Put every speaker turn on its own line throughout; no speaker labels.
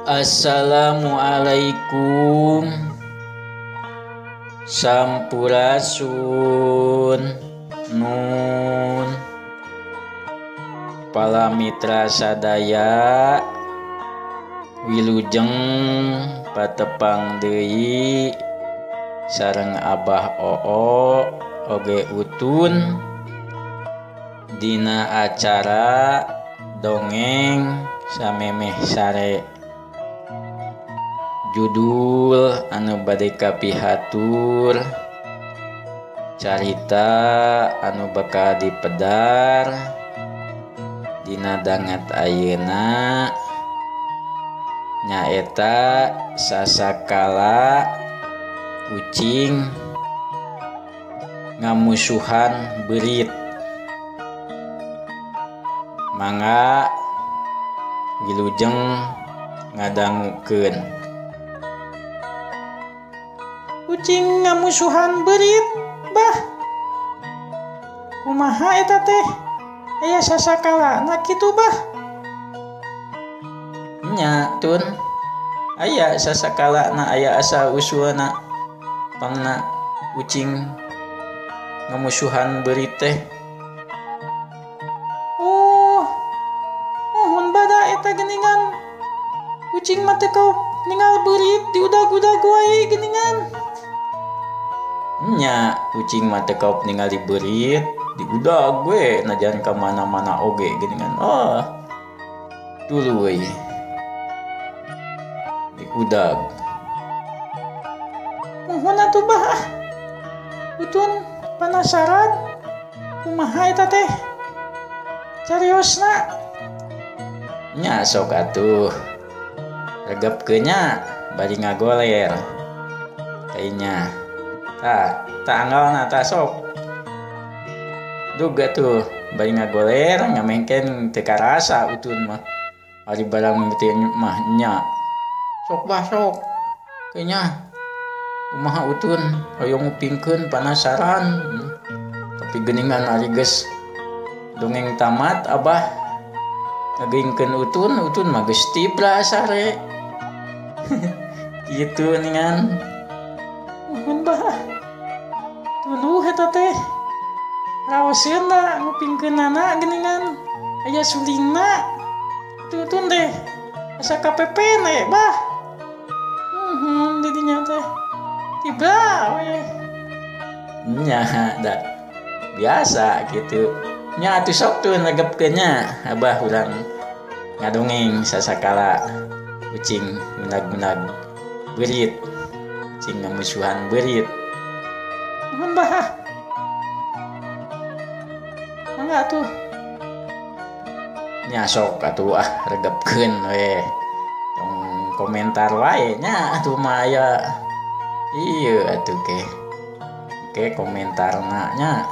Assalamualaikum. Sampurasun. Nun. Pala mitra sadaya wilujeng patepang deui sareng Abah Oo oge Utun dina acara dongeng samemeh sare. Judul anu bade kapihatur carita anu bakal dipedar dina danget ayeuna nyaeta sasakala ucing ngamusuhan beurit. Mangga wilujeng ngadangukeun. Ucing ngamusuhan beurit, bah. Kumaha eta teh? Aya sasakalana kitu, bah. Nya, Tun. Aya sasakalana, aya asal usulna pangna ucing ngamusuhan beurit teh. Oh, mohon bada eta geuningan. Ucing mah teu kaop ningal beurit diudag-udag wae geuningan. Nya, ucing mah teu kaop ningali beurit diudag we najan ka mana-mana oge geuningan. Oh, tuluy diudag. Mohon atuh bah. Utun penasaran kumaha eta teh cariosna. Nya sok atuh regepkeun nya bari ngagoler kayaknya. Tah, tah anggalna tah sok. Duga tuh bari ngagoler ngamengken teu karasa Utun mah. Ari barang mimiti mah nya. Sok bah sok. Kayaknya kumaha Utun hoyong ngupingkeun panasaran. Tapi geuningan ari geus dongeng tamat Abah ngageuingkeun Utun, Utun mah geus tibra sare. Kitu geuningan. Nuhun bah. Tuluh eta teh. Raoseun da ngupingkeunana geuningan. Aya sulingna. Tutun teh asa kapepene bah. Nuhun di dinya teh. Tibra we. Nya da biasa kitu. Nya atuh sok tuh regepkeun nya Abah urang ngadongeng sasakala ucing ngunag-ngunag beurit. Ucing ngamusuhan beurit. Nuhun bah. Mangga atuh. Nya sok atuh ah regepkeun we. Tong komentar wae nya atuh mah aya. Ieu atuh ke. Ke komentarna nya.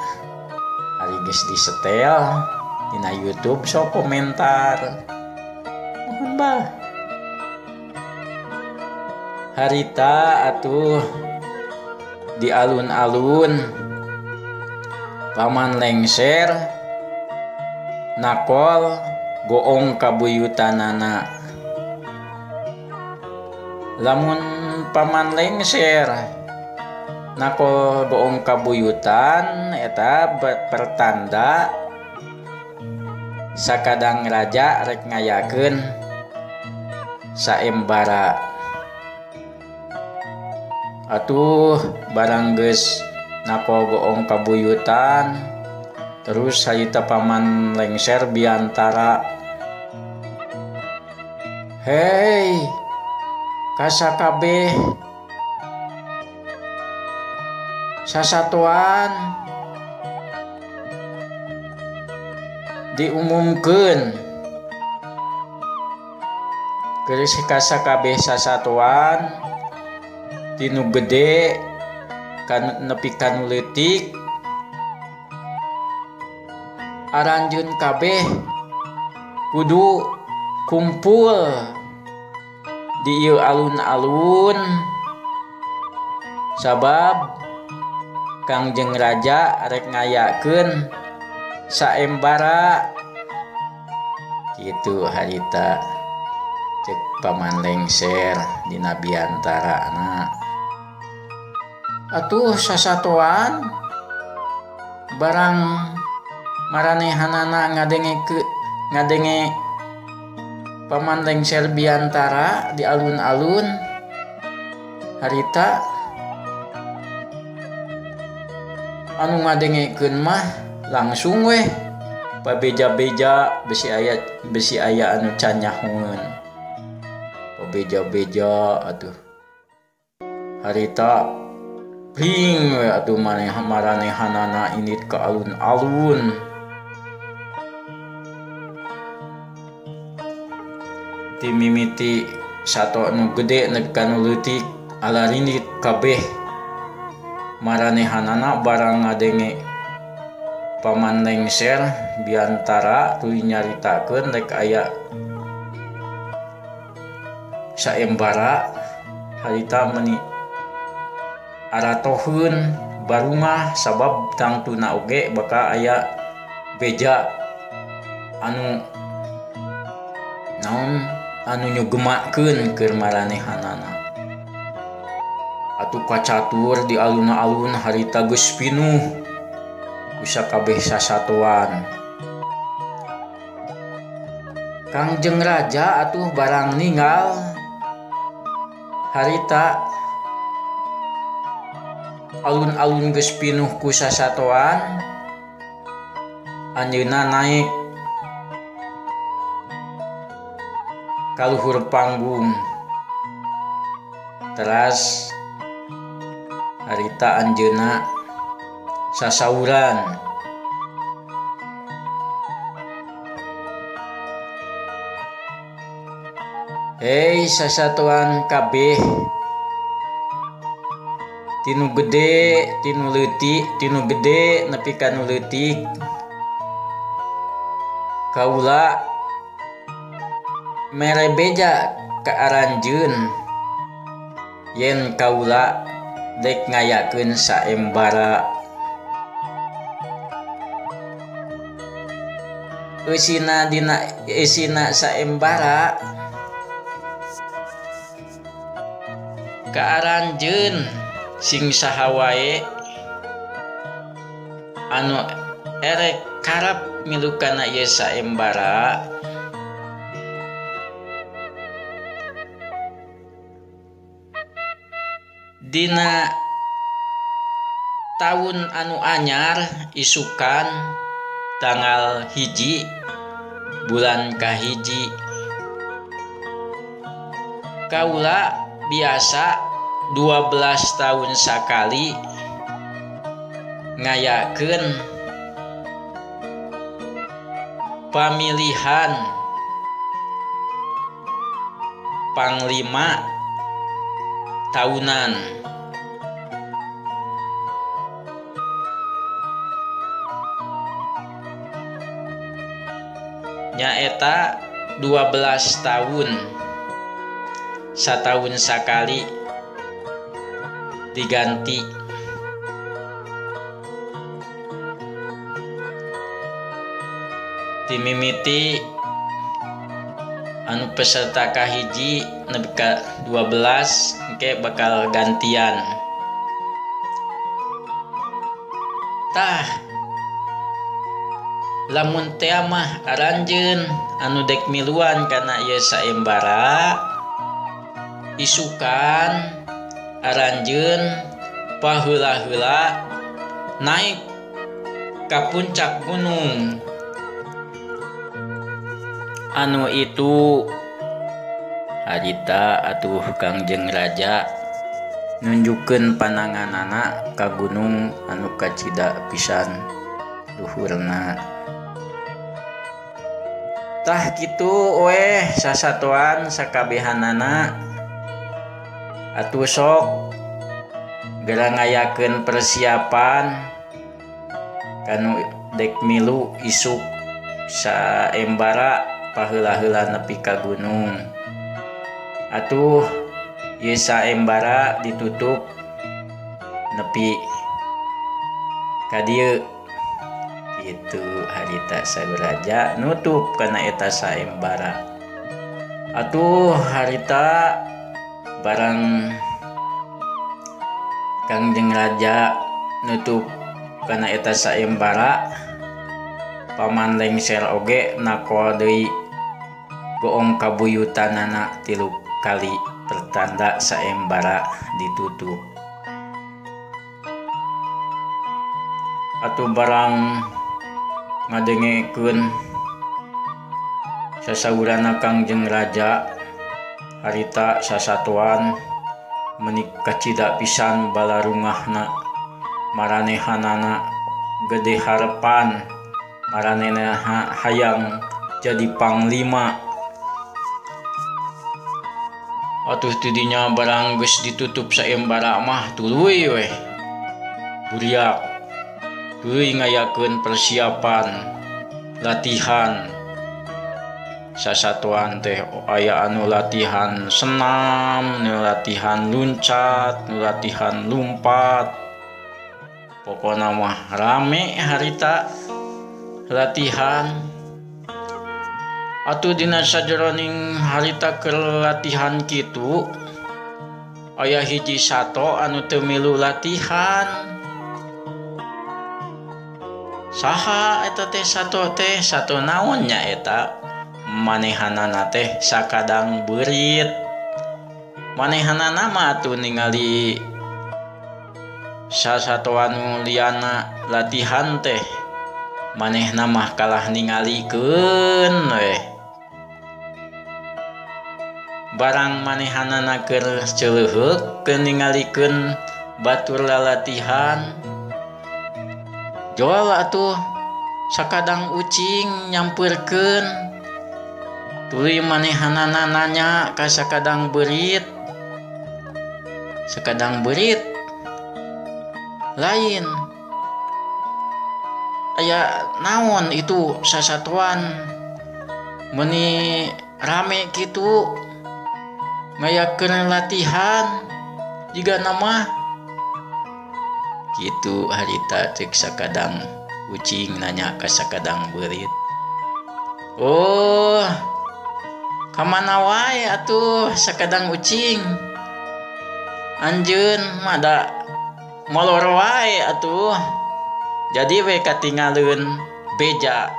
Ari geus disetel dina YouTube sok komentar. Nuhun bah. Harita atuh di alun-alun Paman Lengser nakol goong kabuyutanana. Lamun Paman Lengser nakol goong kabuyutan eta pertanda sakadang raja rek ngayakeun saembara. Atuh barang geus nakol goong kabuyutan terus harita Paman Lengser biantara, "Hei, kasakabeh sasatoan diumumkeun." Geus kasakabeh sasatoan tinu gede kan nepi ka nu leutik aranjeun kabeh kudu kumpul di ieu alun-alun sabab Kangjeng Raja rek ngayakeun saembara. Kitu harita. Cek Paman Lengser dina biantarana. Atuh sasatoan barang maranehanana ngadenge Paman Lengser biantara di alun-alun harita anu ngadengekeun mah langsung weh pabeja-beja besi aya anu can nyahoeun. Pabeja-beja atuh harita bling we atuh maranehanana indit ka alun-alun. Ti mimiti sato nu gede nepi ka nu leutik alarindit kabeh maranehanana barang ngadenge Paman Lengser biantara tuluy nyaritakeun rek aya saembara harita meuni aratoheun barungah sabab tangtuna oge bakal aya beja anu naon anu nyugemakeun keur maranehanana. Atuh kacatur di alun-alun harita geus pinuh ku sakabeh sasatoan. Kangjeng Raja atuh barang ninggal harita alun-alun geus pinuh ku sasatoan, anjeunna naik ka luhur panggung. Teras harita anjeunna sasauran. Hei sasatoan kabeh, tinu gede tinu leutik, tinu gede nepi ka nu leutik, kaula mere beja ka aranjeun yen kaula dek ngayakeun saembara. Eusina dina eusina saembara ka aranjeun sing saha wae anu erek karep milu kana ieu saembara dina taun anu anyar isukan tanggal 1 bulan kahiji kaula biasa 12 tahun sakali ngayakeun pamilihan panglima tahunan. Nyaeta 12 tahun, satahun sakali diganti. Timimiti anu peserta kahiji nepi ka 12 engke bakal gantian. Tah lamun teh mah aranjeun anu dek miluan kana ieu saembara isukan aranjeun paheula-heula naik ka puncak gunung anu itu. Harita atuh Kangjeng Raja nunjukkeun pananganana ka gunung anu kacida pisan luhurna. Tah kitu weh sasatoan sakabehanana atuh sok geura ngayakeun persiapan kanu dek milu isuk saembara paheula-heula nepi ka gunung. Atuh ieu saembara ditutup nepi ka dieu. Kitu harita Sagur Raja nutup kana eta saembara. Atuh harita barang Kangjeng Raja nutup kana eta sayembara, Paman Lengser oge nakol deui goong kabuyutanana 3 kali pertanda sayembara ditutup. Atuh barang ngadengekeun sasaurana Kangjeng Raja harita sasatuan meuni kacida pisan balarungahna, maranehanana gede harepan, maranehna hayang jadi panglima. Atuh tidinya barang geus ditutup sayembara mah tuluy weh buriak, tuluy ngayakeun persiapan latihan. Sasatuan teh aya anu latihan senam, nu latihan luncat, nu latihan lumpat. Pokona mah rame harita latihan. Atuh dina sajeroning harita keur latihan kitu aya hiji sato anu teu milu latihan. Saha eta teh sato teh? Sato naon nya eta? Manehanana teh sakadang beurit. Manehanana mah atuh ningali sasatoan nu liana latihan teh manehna mah kalah ningalikeun weh. Barang manehanana keur celeuheuk keur ningalikeun batur lalatihan, jol atuh sakadang ucing nyampeurkeun. Tuluy manehanana nanya ka sakadang beurit. Sakadang beurit lain aya naon itu sasatuan meuni rame kitu ngayakeun latihan jiga nama kitu harita cek sakadang ucing nanya ka sakadang beurit. Oh, kamana wae atuh sakadang ucing? Anjeun mah da molor wae atuh. Jadi we katingaleun beja.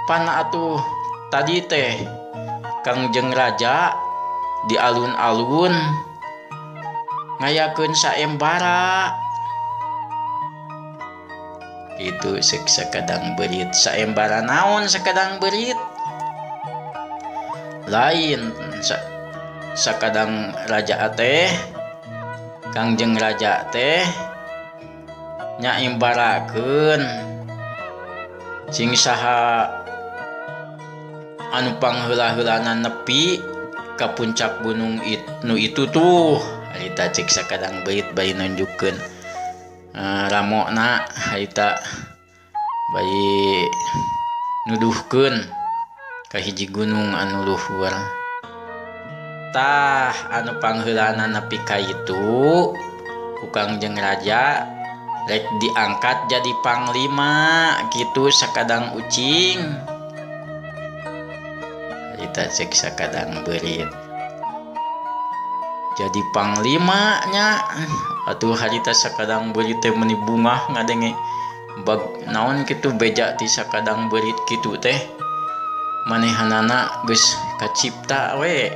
Pan atuh tadi teh Kangjeng Raja di alun-alun ngayakeun sayembara. Kitu cek sakadang beurit. Sayembara naon sakadang beurit? Lain sakadang raja teh, Kangjeng Raja teh nyaimbarakeun sing saha anu pangheula-heulana nepi ka puncak gunung nu itu tuh. Harita cek sakadang beurit bari nunjukkeun ramona, harita bari nuduhkeun ka hiji gunung anu luhur. Tah anu pangheulana nepi ka itu ku Kangjeng Raja rek diangkat jadi panglima kitu sakadang ucing. Harita cek sakadang beurit jadi panglima nya. Atuh harita sakadang beurit teh meuni bungah ngadenge bag naon kitu beja ti sakadang beurit kitu teh. Manehanana geus kacipta we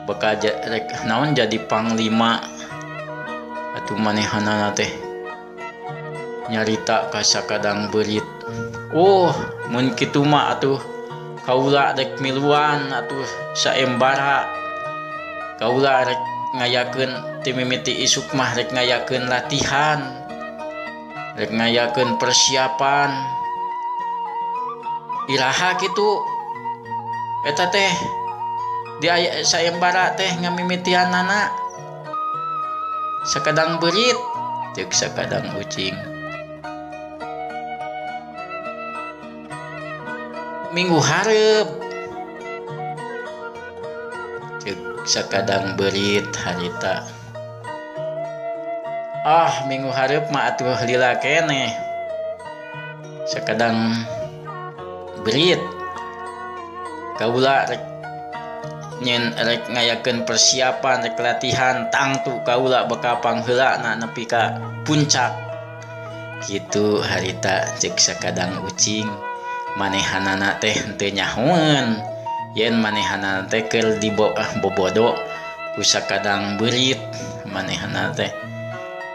bakal rek naon jadi panglima. Atuh manehanana teh nyarita ka sakadang beurit. Oh, mun kitu mah atuh kaula rek miluan atuh saembara. Kaula rek ngayakeun ti mimiti isuk mah rek ngayakeun latihan, rek ngayakeun persiapan. Iraha kitu eta teh di sayembara teh ngamimitianana sakadang beurit ceuk sakadang ucing. Minggu hareup ceuk sakadang beurit harita. Ah, minggu hareup mah atuh lila keneh. Sakadang beurit kaula rek Nyen rek ngayakeun persiapan rek latihan tangtu kaula bakal pangheulana nepi ka puncak. Kitu harita cek sakadang ucing manehanana teh henteu nyahoeun yen manehanana teh keur dibobodo ku sakadang beurit manehana teh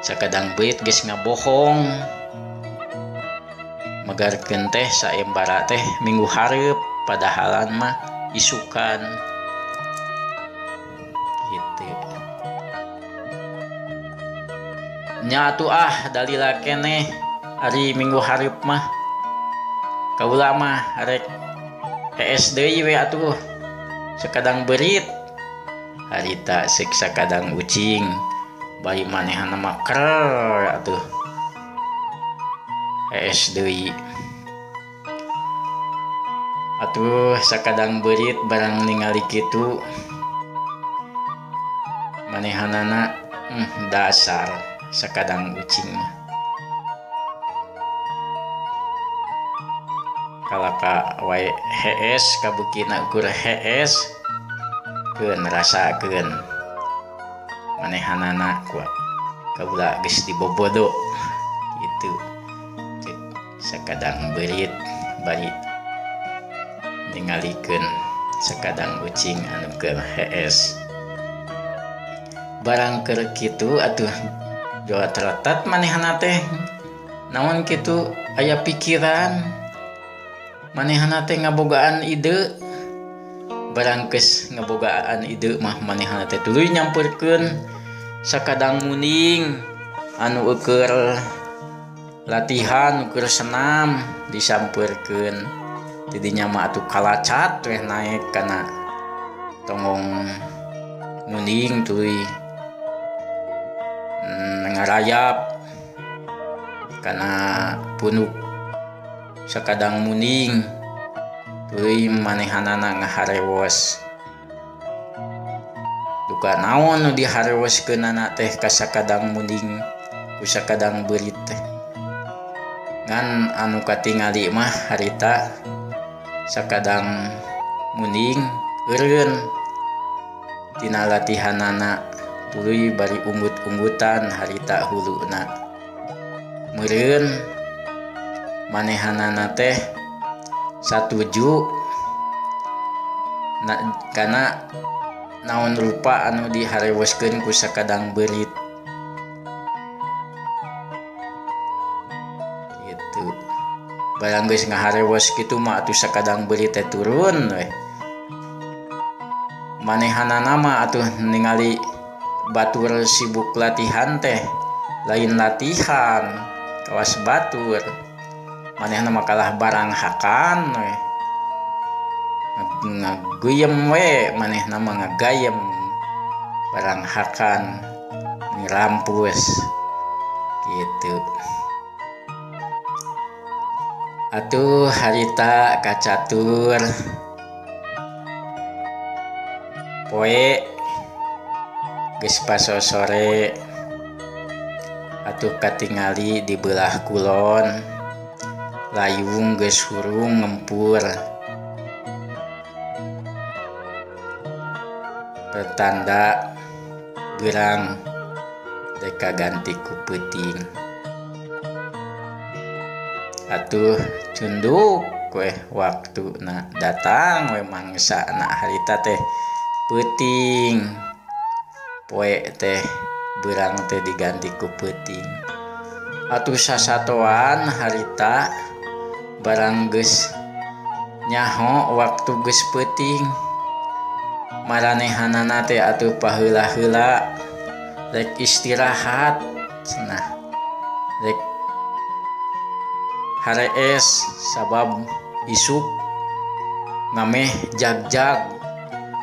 sakadang beurit geus ngabohong megarkeun teh saembara teh minggu hareup padahalan mah isukan gitu. Nya atuh ah dalila keneh ari minggu hareup mah kaula mah rek hees deui we atuh sakadang beurit harita sek sakadang ucing bari manehna mah ker atuh hees deui atuh sakadang beurit barang ningali kitu manehanana dasar sakadang ucing mah kalaka wae hees kabukina ukur hees keun rasakeun manehanana ku kaula geus dibobodo kitu sakadang beurit bari ningalikeun sakadang ucing anu keur hees barang keur kitu atuh joa teretat manehana teh naon kitu aya pikiran manehana teh ngabogaan ide barang geus ngabogaan ide mah manehana teh tuluy nyamperkeun sakadang muning anu eueur latihan ukur senam disamperkeun tidinya mah atuh kalacat weh naek kana tonggong muning tuluy ngarayap kana punuk sakadang muning tuluy manehanana ngaharewos duka naon nu diharewoskeunana teh ka sakadang muning ku sakadang beurit teh ngan anu katingali mah harita sakadang muning eureun tina latihanana tuluy bari unggut-unggutan harita huluna meureun manehanana teh satuju na, kana naon rupa anu diharewoskeun ku sakadang beurit gitu. Barang geus ngaharewos kitu mah atuh sakadang beurit teh turun we manehanana mah atuh ningali batur sibuk latihan teh lain latihan kawas batur manehna mah kalah barang hakan we ngaguyem we manehna mah ngagayem barang hakan ngirampus gitu. Atuh harita kacatur poe geus pasosore atuh katingali di belah kulon layung geus hurung ngempur pertanda gerang dek kaganti ku peuting atuh cunduk weh waktuna datang we mangsana harita teh peuting poe teh beurang teh diganti ku peuting atuh sasatoan harita barang geus nyaho waktu geus peuting maranehanana teh atuh paheula-heula rek istirahat cenah rek harees sabab isuk ngameh jagjag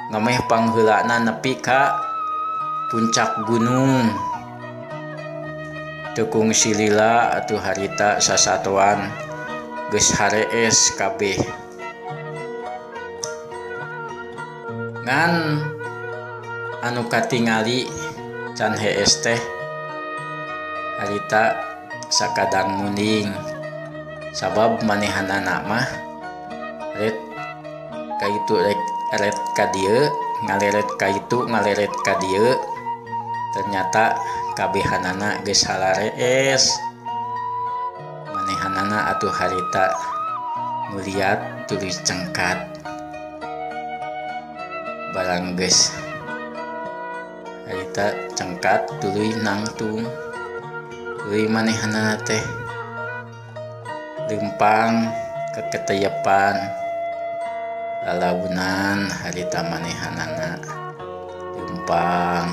ngameh pangheulana nepi ka puncak gunung teu kungsi lila atuh harita sasatoan geus harees kabeh ngan anu katingali can hees teh harita sakadang muning sabab manehanana mah ret ka itu ret ka dieu ngaleret ka itu ngaleret ka dieu ternyata kabehanana geus halarees. Manehanana atuh harita ngeliat tuluy cengkat barang geus harita cengkat tuluy nangtung tuluy manehanana teh lempang keketeyepan lalaunan harita manehanana lempang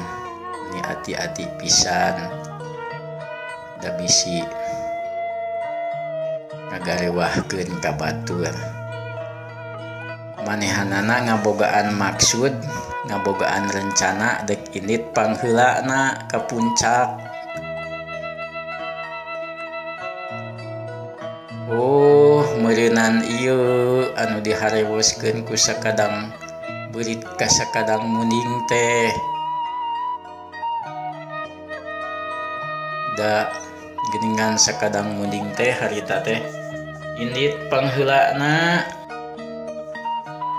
ini hati-hati pisan da bisi ngagarewahkeun ka batur. Manehanana ngabogaan maksud ngabogaan rencana dek indit pangheulana ka puncak. Oh meureunan ieu anu diharewoskeun ku sakadang beurit ka sakadang munding teh da geuningan sakadang munding teh harita teh indit pangheulana.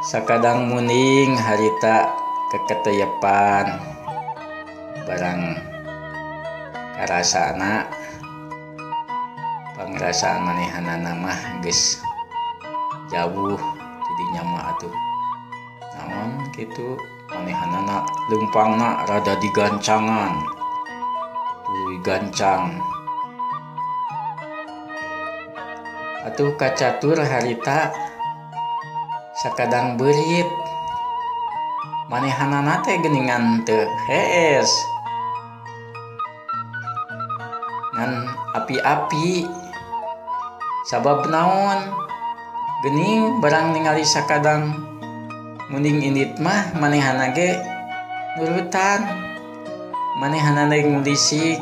Sakadang munding harita keketeyepan barang karasana pangrasaan manehanana mah geus jauh jadinya mah atuh naon kitu manehanana leumpangna rada digancangan tuluy gancang atuh kacatur harita sakadang beurit manehanana teh geuningan teu hees ngan api-api sabab naon geuning barang ningali sakadang munding indit mah manehana ge nurutan manehana ge ngulisik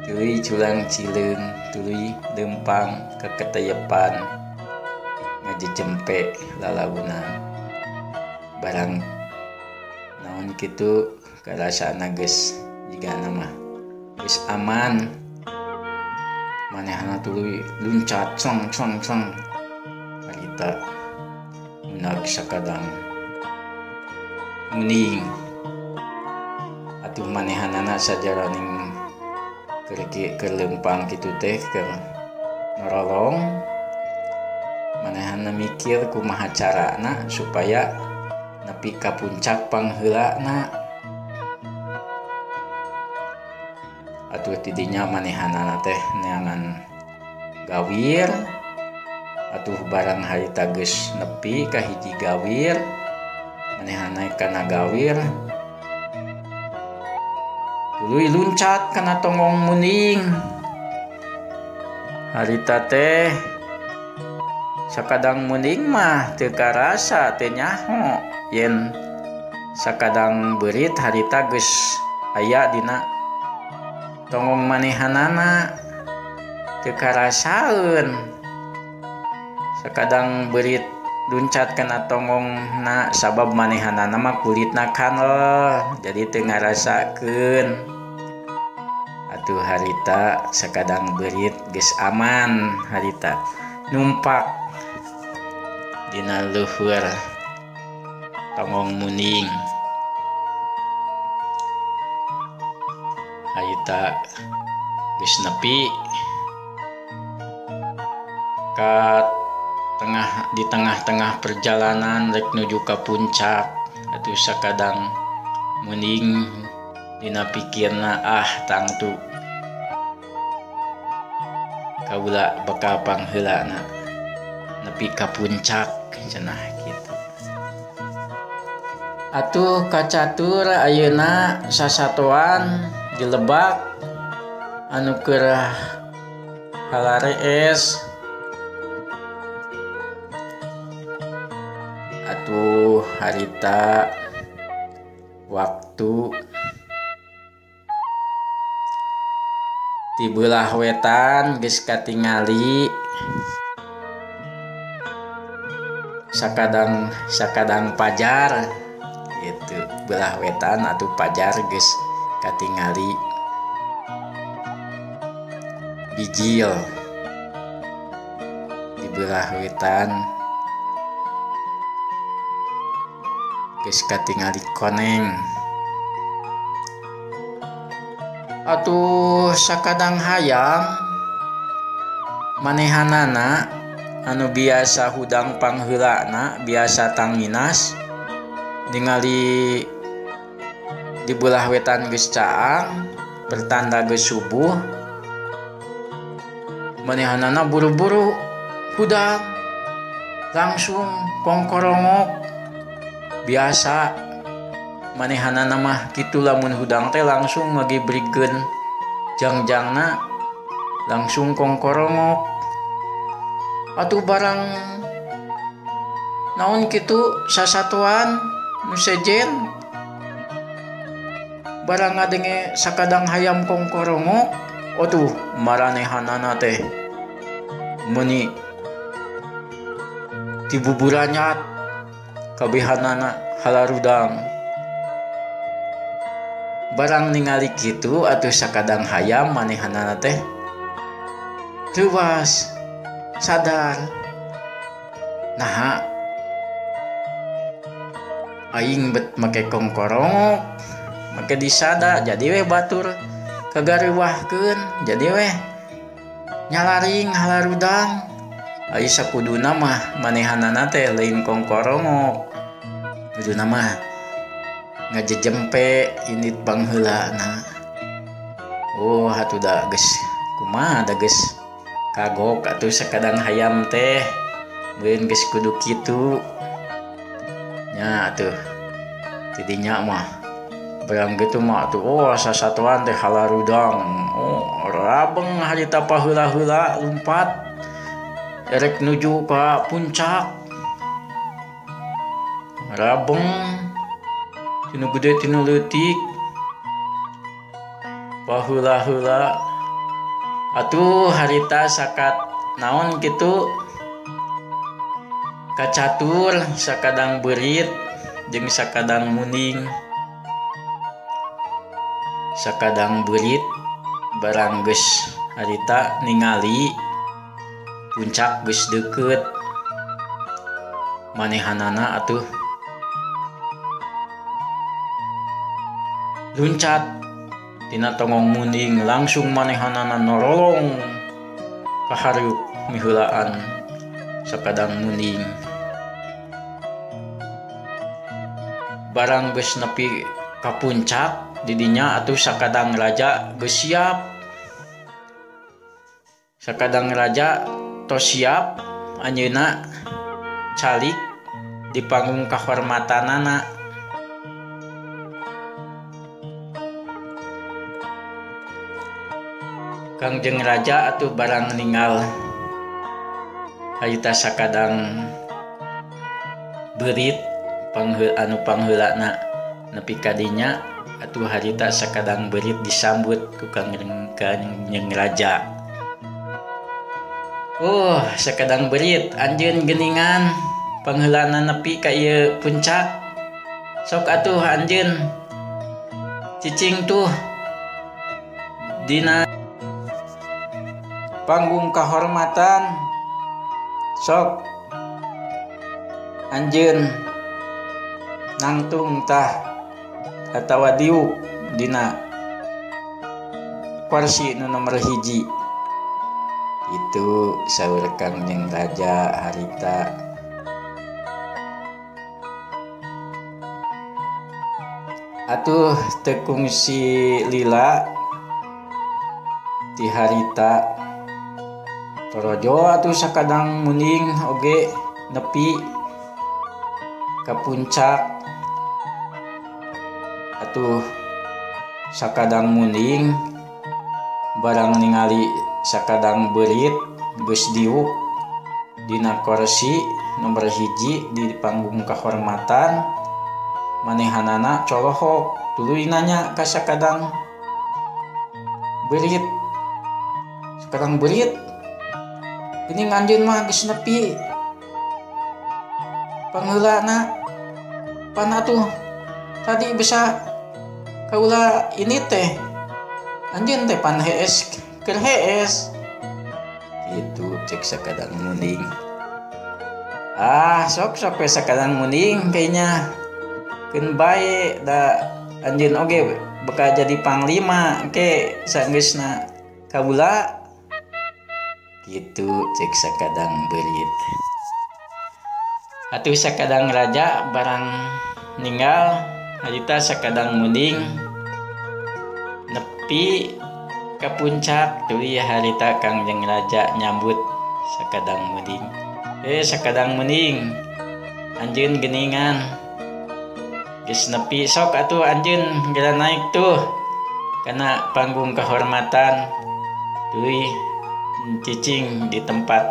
tuluy culang cileung tuluy lempang keketeyepan ngajejempe lalaunan barang naon kitu karasana geus jigana mah geus aman manehana tuluy luncat cong cong cong harita munag sakadang munding atuh manehanana sajaraning keur lempang kitu teh keur norolong manehana mikir kumaha carana supaya nepi ka puncak pangheulana. Atuh tidinya manehanana teh neangan gawir atuh barang harita geus nepi ka hiji gawir manehana kana gawir tuluy luncat kana tonggong munding harita teh sakadang munding mah teu karasa teu nyaho yen sakadang beurit harita geus aya dina tonggong manehanana teu karasaeun. Sakadang beurit luncat kana tonggongna sabab manehanana mah kulitna kanel jadi teu ngarasakeun. Atuh harita sakadang beurit geus aman harita numpak dina luhur tonggong munding harita geus nepi ka tengah di tengah-tengah perjalanan rek nuju ka puncak. Atuh sakadang munding dina pikirna ah tangtu kaula bakal pangheulana nepi ka puncak cenah kitu. Atuh kacatur ayeuna sasatoan di lebak anu keur halarees. Atuh harita waktu ti beulah wetan geus katingali sakadang sakadang pajar gitu belah wetan atau pajar geus katingali bijil di belah wetan Geus katingali koneng. Atuh sakadang hayam manehanana anu biasa hudang pangheulana biasa tanginas ningali di belah wetan geus caang bertanda geus subuh manehanana buru-buru hudang langsung kongkorongok. Biasa manehanana mah kitu lamun hudang teh langsung ngagibrigkeun jangjangna langsung kongkorongok. Atuh barang naon kitu sasatuan nu sejen barang ngadenge sakadang hayam kongkorongok, atuh maranehanana teh meuni tibuburanyat kabehanana halarudang. Barang ningali kitu atuh sakadang hayam manehanana teh teuas sadar naha aing bet make kongkorongok make disada jadi weh batur kagareuwahkeun jadi weh nyalaring halarudang. Ai sakuduna mah manehanana teh lain kongkorongok, kuduna mah ngajejempe indit pangheulana. Oh atuh da geus kumaha da geus kagok atuh sakadang hayam teh meureun geus kudu kitu nya atuh tidinya mah barang gitu mah atuh oh sasatuan teh halarudang, oh rabeng harita paheula-heula lumpat erek nuju ka puncak rabeng tinu gede tinu leutik paheula-heula. Atuh harita sakat naon kitu kacatur sakadang beurit jeung sakadang munding. Sakadang beurit barang geus harita ningali puncak geus deukeut manehanana atuh luncat tina tongong munding langsung manehanana norolong ka hareup miheulaan sakadang munding. Barang geus nepi ka puncak didinya atuh sakadang raja geus siap. Sakadang raja tos siap anjeunna calik di panggung kahormatanana. Kangjeng raja atuh barang ninggal harita sakadang beurit anu pangheulana nepi ka dinya atuh harita sakadang beurit disambut ku Kangjeng raja. Oh sakadang beurit anjeun geuningan pangheulana nepi ka ieu puncak, sok atuh anjeun cicing tuh dina panggung kahormatan, sok anjeun nangtung tah atawa diuk dina kursi nu nomor 1. Itu saur Kangjeng Raja harita. Atuh teu kungsi lila ti harita torojo atuh sakadang munding oge nepi ka puncak. Atuh sakadang munding barang ningali sakadang beurit geus diuk dina kursi nomor 1 di panggung kahormatan manehanana colohok tuluy nanya ka sakadang beurit. Sakadang beurit geuning anjeun mah geus nepi pangheulana pan atuh tadi bisa kaula ini teh anjeun teh pan hees keur hees kitu cek sakadang munding. Ah sok sok we sakadang munding kayaknya Keun bae da anjeun oge bakal jadi panglima engke saenggeusna kaula. Kitu cek sakadang beurit. Atuh sakadang raja barang ninggal harita sakadang munding nepi ka puncak tuluy harita Kangjeng Raja nyambut sakadang munding. Sakadang munding anjeun geuningan geus nepi sok atuh anjeun geura naik tuh kana panggung kehormatan tuluy cicing di tempat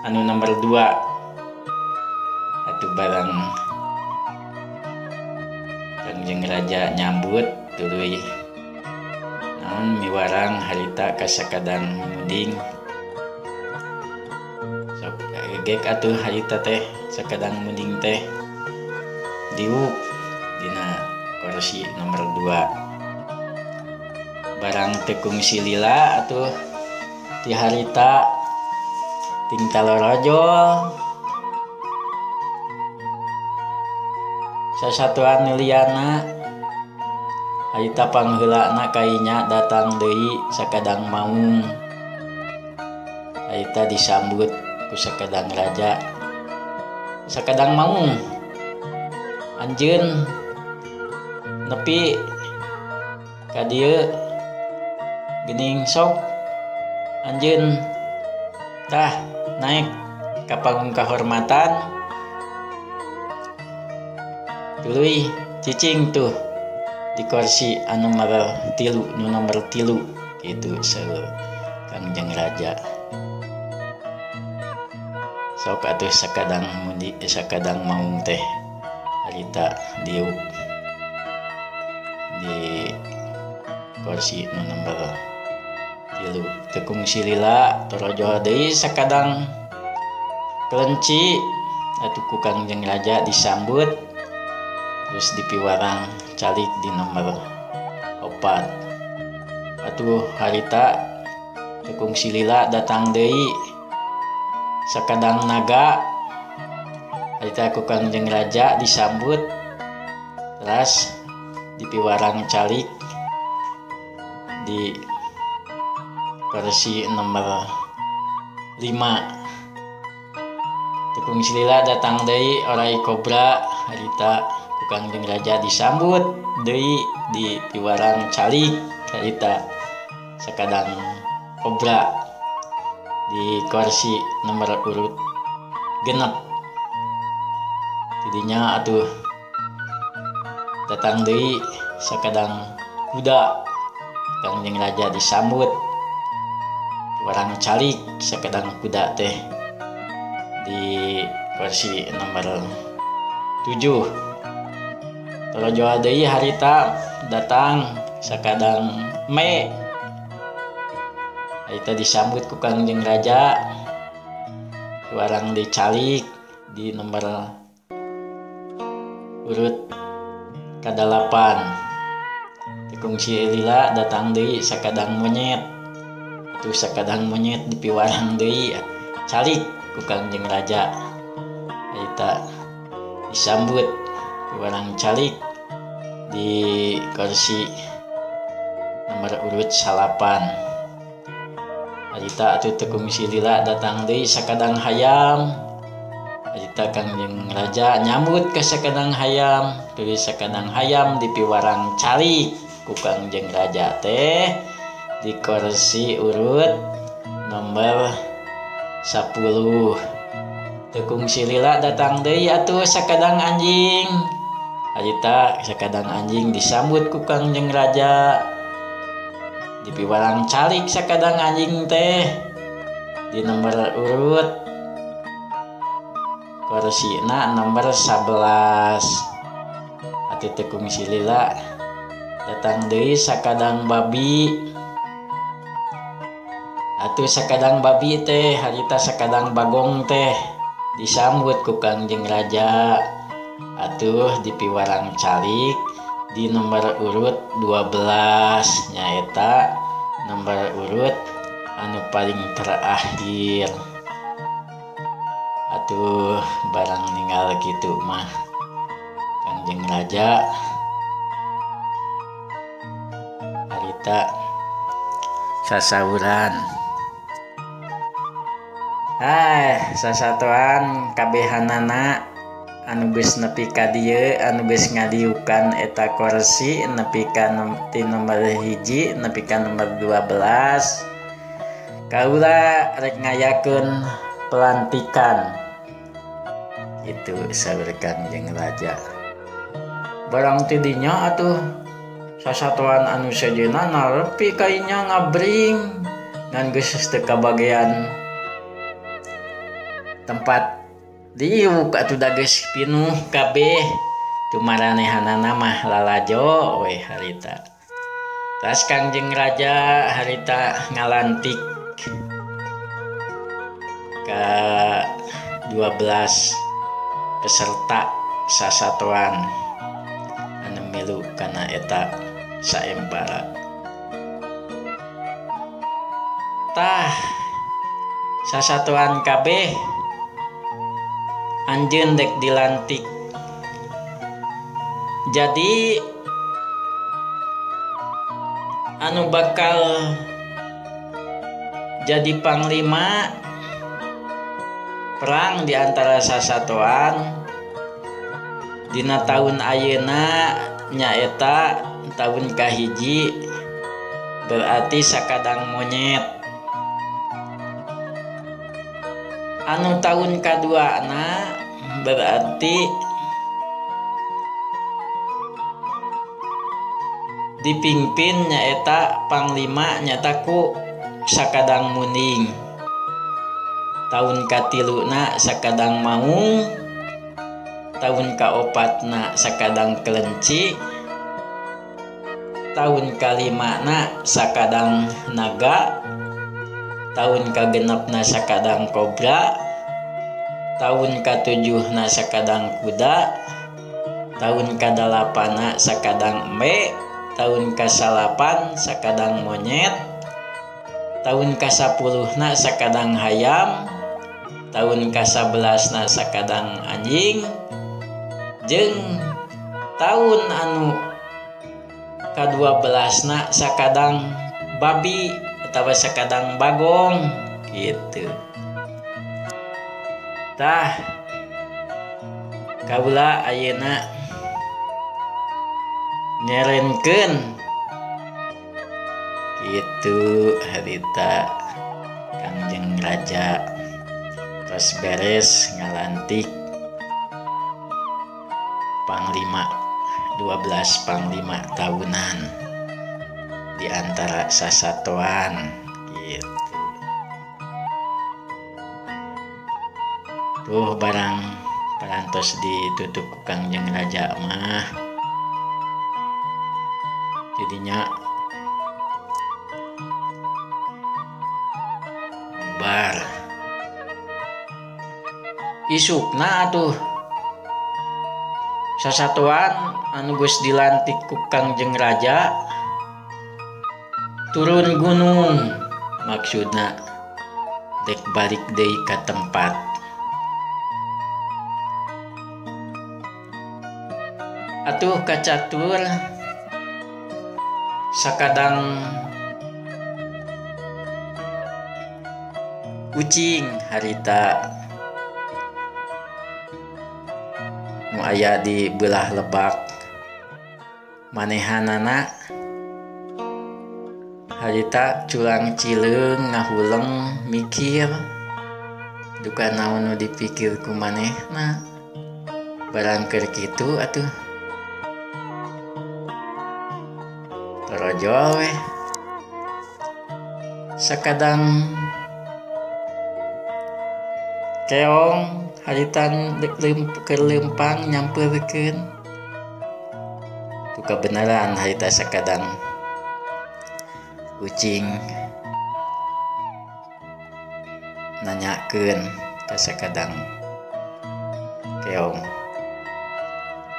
anu nomor 2. Atuh barang Kangjeng Raja nyambut tuluy naon miwarang harita ka sakadang munding. Sok gek atuh harita teh sakadang munding teh diuk dina kursi nomor 2. Barang teu kungsi lila atuh ti harita ting talorojol sasatuan liana harita pangheulana kainya datang deui sakadang maung. Harita disambut ku sakadang raja. Sakadang maung anjeun nepi ka dieu geuning sok anjeun tah naik ka panggung kahormatan tuluy cicing tuh di kursi anu nomor 3 nu nomor 3 kitu saur Kangjeng Raja. Sok atuh sakadang mundi sakadang maung teh harita diuk di kursi nu nomor 3. Teu kungsi lila torojoh deui sakadang kelenci atuh ku Kangjeng Raja disambut terus dipiwarang calik di nomor 4. Atuh harita teu kungsi lila datang deui sakadang naga harita ku Kangjeng Raja disambut terus dipiwarang calik di kursi nomor 5. Teu kungsi lila datang deui orai kobra harita ku Kangjeng Raja disambut deui di piwarang calik harita sakadang kobra di kursi nomor urut 6. Tidinya atuh datang deui sakadang kuda Kangjeng Raja disambut piwarang calik sakadang kuda teh di kursi nomor 7. Torojoh deui harita datang sakadang me harita disambut ku Kangjeng Raja piwarang dicalik di nomor urut ka-8. Teu kungsi lila datang deui sakadang monyet atuh sakadang monyet dipiwarang deui calik ku Kangjeng Raja harita disambut piwarang calik di kursi nomor urut 9. Harita atuh teu kungsi lila datang deui sakadang hayam harita Kangjeng Raja nyambut ka sakadang hayam tuluy sakadang hayam dipiwarang calik ku Kangjeng Raja teh di kursi urut nomor 10. Teu kungsi lila datang deui atuh sakadang anjing harita sakadang anjing disambut ku Kangjeng Raja dipiwarang calik sakadang anjing teh di nomor urut kursina nomor 11. Atuh teu kungsi lila datang deui sakadang babi atuh sakadang babi teh harita sakadang bagong teh disambut ku Kangjeng Raja atuh dipiwarang calik di nomor urut 12 nyaeta nomor urut anu paling terakhir. Atuh barang ninggal kitu mah Kangjeng Raja harita sasauran. Hai, sasatoan kabehanana anu geus nepi ka dieu, anu geus ngadiukan eta kursi nepi ka ti nomor 1 nepi ka nomor 12. Kaula rek ngayakeun pelantikan. Itu saur Kangjeng Raja. Barang ti dinya atuh sasatoan anu sejenna narepi kainya ngabring ngan geus teu kabagean tempat diuk atuh da geus pinuh kabeh. Tumaranehanana mah lalajo we harita. Tas Kangjeng Raja harita ngalantik ka 12 peserta sasatoan anu milu kana eta saembara. Tah sasatoan kabeh anjeun dek dilantik. Jadi anu bakal jadi panglima perang di antara sasatoan dina tahun ayeuna nyaeta tahun kahiji, berarti sakadang monyet. Anu tahun kaduana berarti dipimpin nyaeta panglima nyaeta ku sakadang munding. Tahun katiluna sakadang maung, tahun kaopatna sakadang kelenci, tahun kalimana sakadang naga, tahun kagenepna sakadang kobra, tahun katujuhna sakadang kuda, tahun kadalapana sakadang embe, tahun kasalapan sakadang monyet, tahun kasapuluhna sakadang hayam, tahun kasabelasna sakadang anjing, jeung tahun anu ka-12na sakadang babi atau sakadang bagong gitu. Tah kaula ayeuna nyerenkeun gitu harita Kangjeng Raja tos beres ngalantik panglima 12 panglima tahunan di antara sasatoan gitu. Tuh barang parantos ditutup ku Kangjeng Raja mah jadinya bar isukna atuh sasatoan anu geus dilantik ku Kangjeng Raja turun gunung, maksudna dek balik deui ka tempat. Atuh kacatur sakadang kucing harita nu aya di belah lebak manehanana harita culang cileung ngahuleng mikir duka naon nu dipikir ku manehna barang keur kitu atuh torojol weh sakadang keong haritan keur lempang nyamperkeun tu kabeneran harita sakadang kucing nanyakeun ka sakadang keong,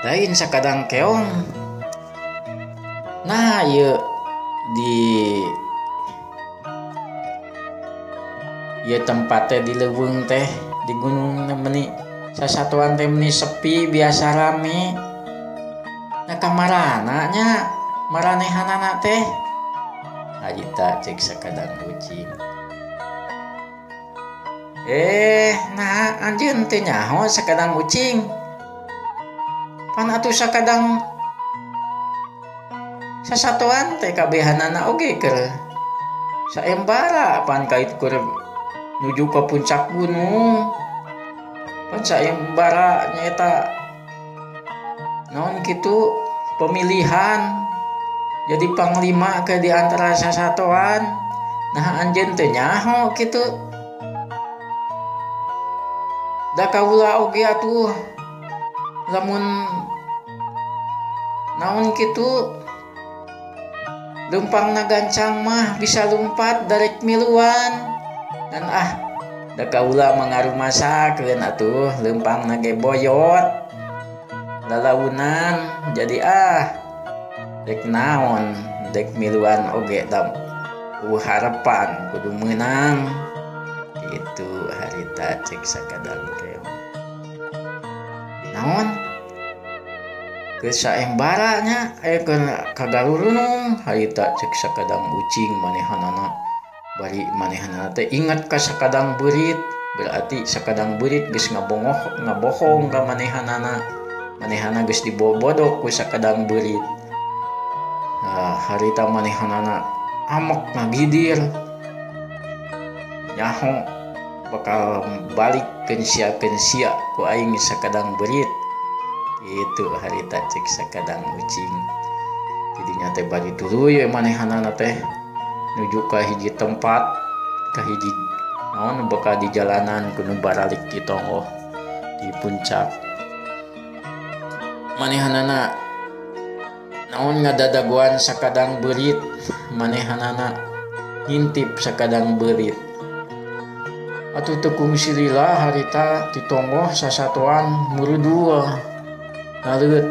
lain sakadang keong nah ieu di ieu tempat teh di leuweung teh di gunung meni sasatuan teh meni sepi biasa rame. Nya kamarana nya maranehanana teh harita cek sakadang ucing. Nah anjeun teh nyaho sakadang ucing. Pan atuh sakadang sasatoan teh kabehanana oge keur saembara pan kait keur nuju ka puncak gunung. Pan saembara nyaeta naon kitu pemilihan jadi panglima ke di antara sasatoan. Nah anjeun teh nyaho kitu. Da kaula oge atuh lamun naon kitu lempangna gancang mah bisa lumpat darek miluan. Dan da kaula mangarumasakeun atuh lempangna ge boyot lalaunan jadi dek naon dek miluan oge da harapan kudu meunang kitu harita cek sakadang keong. Naon ke saembara nya aya ka garurunung harita cek sakadang ucing manehanana bari manehanana teh ingat ka sakadang beurit berarti sakadang beurit geus ngabohong ka manehanana manehana geus dibobodok ku sakadang beurit. Harita manehanana amok ngagidir nyaho bakal balik kensia-kensia ku aing sakadang beurit itu harita cek sakadang ucing. Jadinya teh bari tuluy manehanana teh nuju ka hiji tempat ka hiji naon bakal di jalanan kudu baralik di tonggoh di puncak. Manehanana naon ngadadagoan sakadang beurit manehanana ngintip sakadang beurit. Atuh teu kungsi lila harita di tonggoh sasatoan murudua ngaleut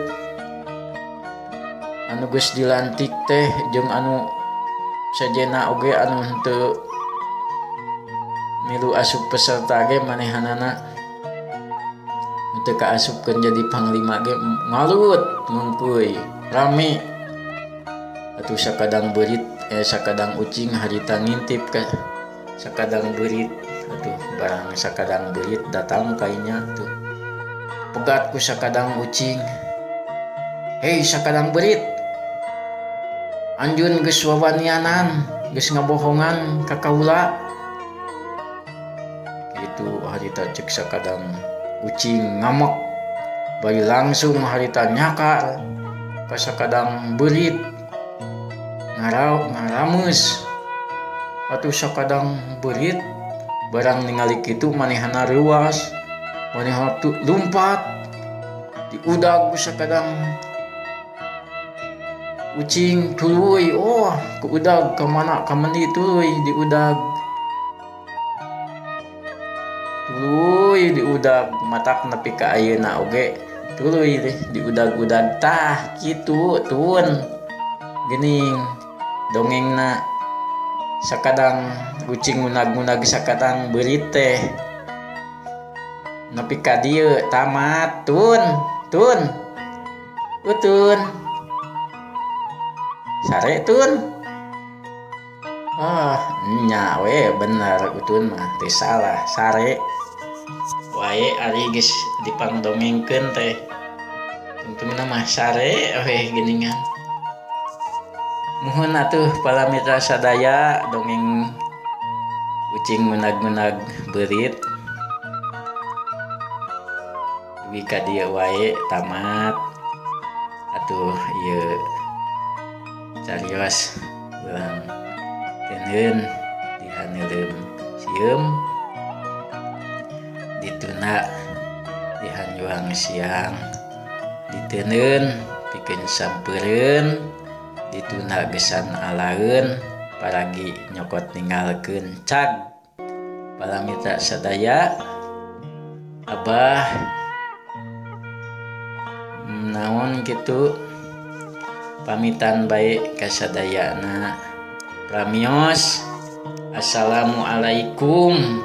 anu geus dilantik teh jeung anu sajena oge anu henteu milu asup peserta ge manehanana teu kaasupkeun jadi panglima ge ngalut ngungkuy rame. Atuh sakadang beurit sakadang ucing harita ngintip ka sakadang beurit. Atuh barang sakadang beurit datang kainya tuh pegat ku sakadang ucing. Hei sakadang beurit, anjeun geus wawanianan geus ngabohongan ka kaula kitu harita cek sakadang ucing ngamek bari langsung harita nyakar ka sakadang beurit ngarameus. Atuh sakadang beurit barang ningali kitu manehana reuas manehana tu lumpat diudag ku sakadang ucing tuluy ku udag ka mana ka mendi tuluy diudag tuluy diudag matak nepi ka ayeuna oge tuluy deh diudag-udag tah kitu tun geuning dongengna sakadang ucing ngunag-ngunag sakadang beurit teh nepi ka dieu tamat tun tun utun sare tun. Nya we bener utun mah teu salah sare wae ari geus dipangdongengkeun teh tungtungna mah sare we geuningan. Muhun atuh para mitra sadaya dongeng ucing ngunag-ngunag beurit dugi ka dieu wae tamat. Atuh ieu carios urang teuneun dihaneuleum sieum dituna dihanjuang siang diteuneun pikeun sampeureun dituna gesan alaeun paragi nyokot ninggalkeun cag. Para mitra sadaya abah naon kitu pamitan bae ka sadayana. Pramios, assalamualaikum.